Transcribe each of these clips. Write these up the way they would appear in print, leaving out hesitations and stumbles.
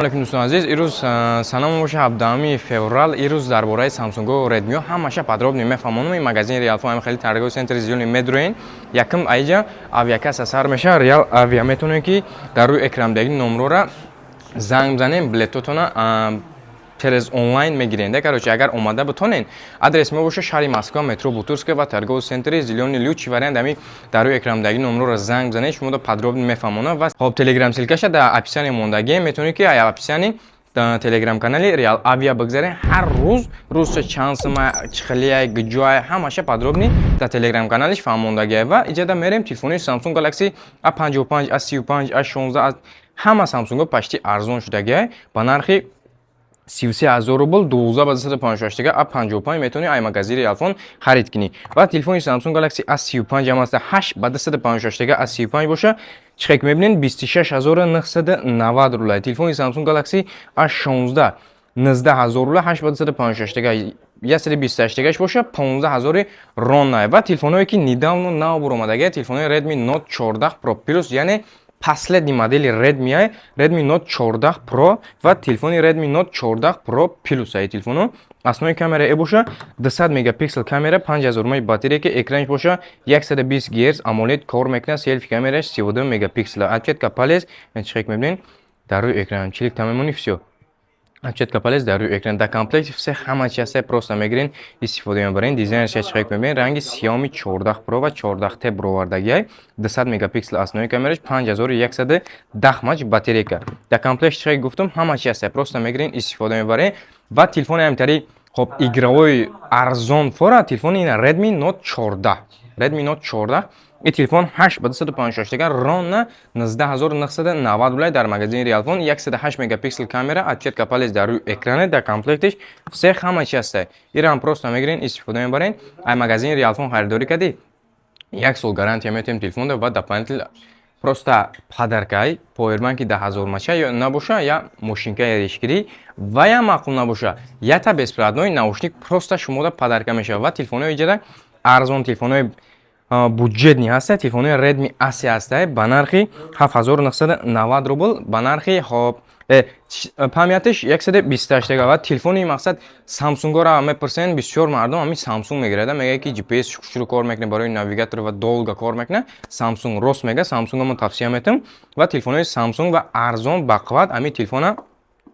Алейкум, дӯстони азиз. Ирӯз санамо боша 17 феврал. Ирӯз дар бораи Самсунго, Редмио ҳамаша подробно мефаҳмонам. Ин магазини Реалфон ҳами хеле торговый центри Зелёный медроен. Якум аиҷа авиакасса сар меша. Реал Авиа метавонем, ки дар рӯи экран даги номрора занг бизанем, билетотона через онлайн мегирен. Да, короче, агар омада битонен, адрес мебоша: шаҳри Москва, метро Бутырская ва торговый центри Зелёный. Лучший вариант ами дар рӯи экран даги номрора занг бизанед, шумо подробно мефаҳмонад. Ва хоб, телеграм ссылкаша дар описание мондагием, метавонед, ки ай описание телеграм канали Реал Авиа бигзарен. Ҳар рӯз рӯзча чанд сума, чихелияй, гиҷоай, ҳамаша подробно дар телеграм каналиш фаҳмондагиай. Ва иҷада мерем, телефони Samsung Galaxy A55, A35, A16, ҳама Samsung почти арзон шудагиай. Ба нархи 33 000 рубл 12 ба 256 А 55 метавонӣ ай магазини Реалфон харид кунӣ. Ва телефони Samsung Galaxy A35 ҳам аста, 8 ба 256 A35 боша, чихе ки мебинед, 26 990 рубл. Телефони Samsung Galaxy A16 19 000 рубл, 8 ба 256, 128 боша, 15 000 ровно. Ва телефонҳое, ки недавно нав буромадагия, телефонҳои Redmi Note 14 Pro Plus, яъне последний модели Redmi, Redmi Note 14 Pro ва телефони Redmi Note 14 Pro Plus. Ай телефоно основной камера э боша 200 мегапиксел камера, 5000 мАh батарейка, экранш боша 120 Гц AMOLED кор мекунад, селфи камераш 32 мегапиксел, отпечатка палец чихек мебинед дар рӯи экран, чилик тамомони, всё, отпечатка палец дар рӯи экран. Дар комплекти все, ҳама чи ҳаста, просто мегирен, истифода мебарен. Дизайнаш чихек мебинед, ранги Xiaomi 14 Pro ва 14T бировардагиай, 200 мегапиксел основной камераш, 5110 мАч батарейка. Дар комплект, чихек гуфтум, ҳама чи ҳаста, просто мегирен, истифода мебарен. Ва телефони ҳамтари, хоб, игровой арзон фора, телефони ина Redmi Note 14, Redmi Note 14. Ин телефон 8 ба 256 дигар ровно 19 990 рублей дар магазини Реалфон. 108 мегапиксел камера, отпечатка палец дар рӯи экране, дар комплектиш все, ҳама чи ҳаста. Ирам просто мегирен, истифода мебарен. Ай магазини Реалфон харидорӣ кардӣ, як сол гарантия метавем телефонда ва дополнительно просто подаркай повербанки 10 000 мача ё набоша, я мошинкаи решгирӣ ва я маъқул набоша, ята беспроводной наушник просто шумода подарка мешавад. Ва телефонҳои иҷада арзон, телефонҳои бюджетный ҳаста, телефонҳои Redmi A3 ҳаста ба нархи 7990 рубл, ба нархи, хоб, памятиш 128. Ва телефони, мақсад, Самсунгора мепурсен, бисёр мардум ҳамин Самсунг мегирада, мегӯяд, ки GPS шурӯъ кор мекунад, барои навигатор ва долго кор мекунад Самсунг. Рост мега, Самсунга мо тавсия метавам. Ва телефонҳои Самсунг ва арзон, бақувват, ҳамин телефона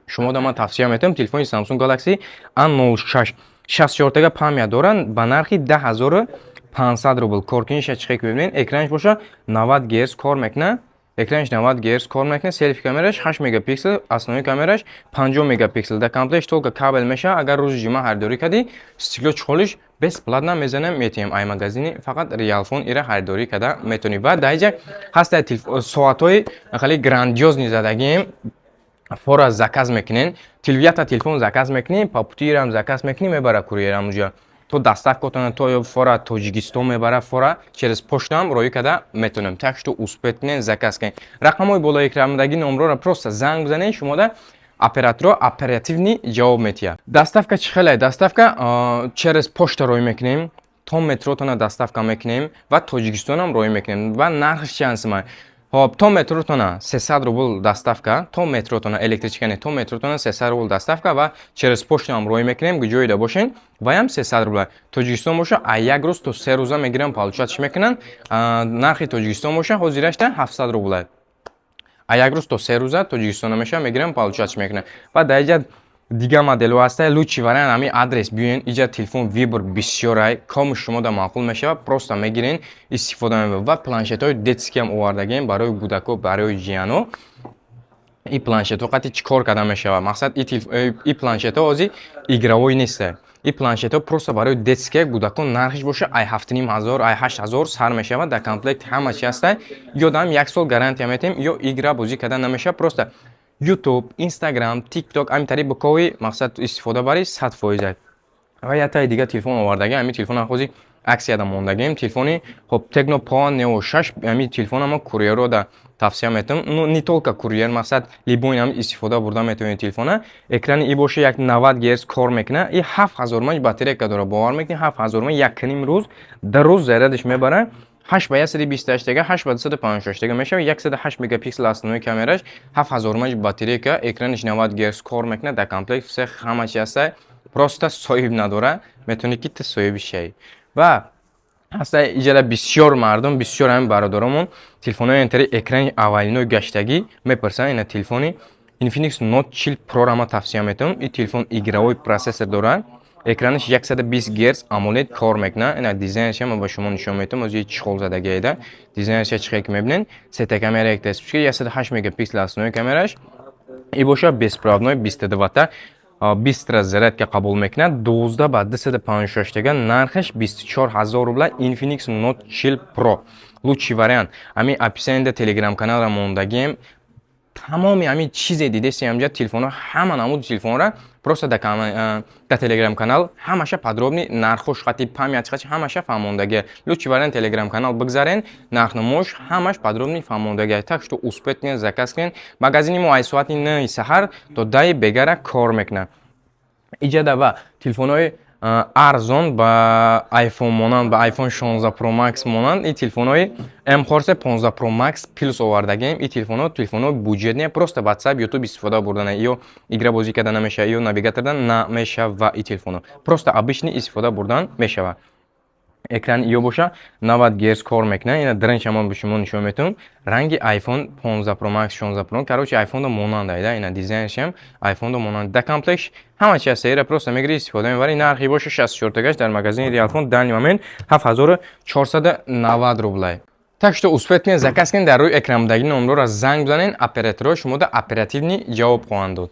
шумо ман тавсия метавам. Телефони Samsung Galaxy A06, 64 память доранд, ба нархи 10 500 рубл. Коркуниша чихе ки мебинед, экранаш боша 90 Гц кор мекунад, экранаш 90 Гц кор мекунад, селфи камераш 8 мегапиксел, основной камераш 50 мегапиксел. Дар комплект только кабел мешавад. Агар рӯзи ҷумъа харидорӣ кардӣ, стекло чехолиш бесплатно мезанем, метиҳем. Ай магазини фақат Реалфон ира харидорӣ карда метавонӣ. Ва дар инҷа ҳаста соатҳои хеле грандиозный задагием. Фора заказ мекунен, ята телефон заказ мекунем, по путирам заказ мекунем, мебара курьерам уҷа то доставкатона, то фора Тоҷикистон мебара, фора через почтаам роӣ карда метавонем. Так что успеть кунен, заказ кунен. Рақамҳои болои экрандаги номрора просто занг бизанед, шумода операторо оперативный ҷавоб метиҳад. Доставка чӣ хеле? Доставка через почта роӣ мекунем, то метротона доставка мекунем ва Тоҷикистонам роӣ мекунем. Ва нархш чанд сима? Хоб, то метротона 300 рубл доставка, то метротона, электричка не, то метротона 300 рубл доставка. Ва через почтаам роӣ мекунем, ҷоида бошен, ваям 300 рубл. Тоҷикистон боша, а як рӯз то 3 рӯза мегирам, получать мекунанд. Нархи Тоҷикистон боша ҳозирашта 700 рубл. А як рӯз то 3 рӯза Тоҷикистона меша, мегирам, получать мекунам. Ва дар иҷа дигар моделҳо ҳаста. Лучший вариант ҳамин адрес биёен, иҷа телефон выбор бисёрай, кому шумода маъқул мешавад, просто мегирен, истифода мебаред. Ва планшетҳои детскиам овардагем барои кӯдако, барои ҷияно. И планшетҳо қати чӣ кор карда мешавад? Мақсад, и планшетҳо ҳозир игровой неста, и планшетҳо просто барои детския, кӯдакон. Нархиш боша ай 7500, ай 8000 сар мешавад. Дар комплект ҳама чи ҳаста, ё дам як сол гарантия метиҳем. Ё игра бозӣ карда намешавад, просто YouTube, Instagram, TikTok ҳамин тариқ букови, мақсад, истифода барӣ 100%. Ва ятаи дига телефон овардагем, ҳамин телефон ҳозир аксияда мондагем, телефони, хоб, Tecno Pova Neo 6. Ҳамин телефона мо курьерро да тавсия метавам, ну, не только курьер, мақсад, любой ҳам истифода бурда метавонед телефона. Экрани и боша як 90 Гц кор мекунад, и 7000 мАч батарейка дорад. Бовар мекунед, 7000 мАч, якним рӯз, 2 рӯз зарядаш мебарад. 8 ба 128 тега, 8 ба 256 тега мешавад. 108 мегапиксел основной камераш, 7000 мАч батарейка, экраниш 90 Гц кор мекунад. Дар комплект всех ҳама чи ҳаста, просто соҳиб надора, метавонӣ, ки ту соҳиби шавӣ. Ва ҳаста иҷала бисёр мардум, бисёр ҳамин бародаромон телефонҳои интери экрани аввалинои гаштагӣ мепурсанд. Ина телефони Infinix Note 40 Pro-ро ман тавсия метавонам. Ин телефон игровой процессор дорад, экранаш 120 Гц AMOLED кор мекунад. Ина дизайнаш ман ба шумо нишон метавам, ози чехол задагиеда. Дизайнаш чӣ ки мебинед, сета камера, якта вспышка, 108 мегапиксел основной камераш и боша, беспроводной, 22 ватта быстро зарядка қабул мекунад. 12 ба 256 тега, нархаш 24 ҳазор рубла. Infinix Note 40 Pro лучший вариант. Ҳамин описаниеда телеграм каналра мондагием. Тамоми ҳамин чизе дидеси ҳамҷа, телефонҳо, ҳама намуди телефонро просто да телеграм канал ҳамаша подробный, нархош хати, память хати, ҳамаша фаҳмондагия. Лучший вариант, телеграм канал бигзарен, нархнамош ҳамаш подробный фаҳмондагия. Так что успеть кунед, заказ кунед. Магазини мо аз соати 9 саҳар то 10 бегара кор мекунад. Иҷада ва телефонҳои арзон ба iPhone монанд, ба iPhone 16 Pro Max монанд, ин телефонҳои M4 15 Pro Max Plus овардагием. Ин телефонҳо телефонҳои бюджетные, просто WhatsApp, YouTube истифода бурдана, ё игра бозӣ карда намешава, ё навигаторда намешава. Ин телефонҳо просто обычный истифода бурдан мешава. Экран ё боша 90 Гц кор мекунад. Ина дранча ман ба шумо нишон метавонам, ранги iPhone 15 Pro Max, 16 Pro, короче, iPhone-до монанд айда. Ина дизайншам iPhone-до монанд. Да комплект ҳама чи ҳаста, ира просто мегири, истифода мебари. Нархи боша 64 тагаш дар магазини Realphone данный момент 7490 рублай. Так что успеть кунед, заказ кунед, дар рӯи экрандаги номерро занг бизанед, операторҳо шумода оперативный ҷавоб хоҳанд дод.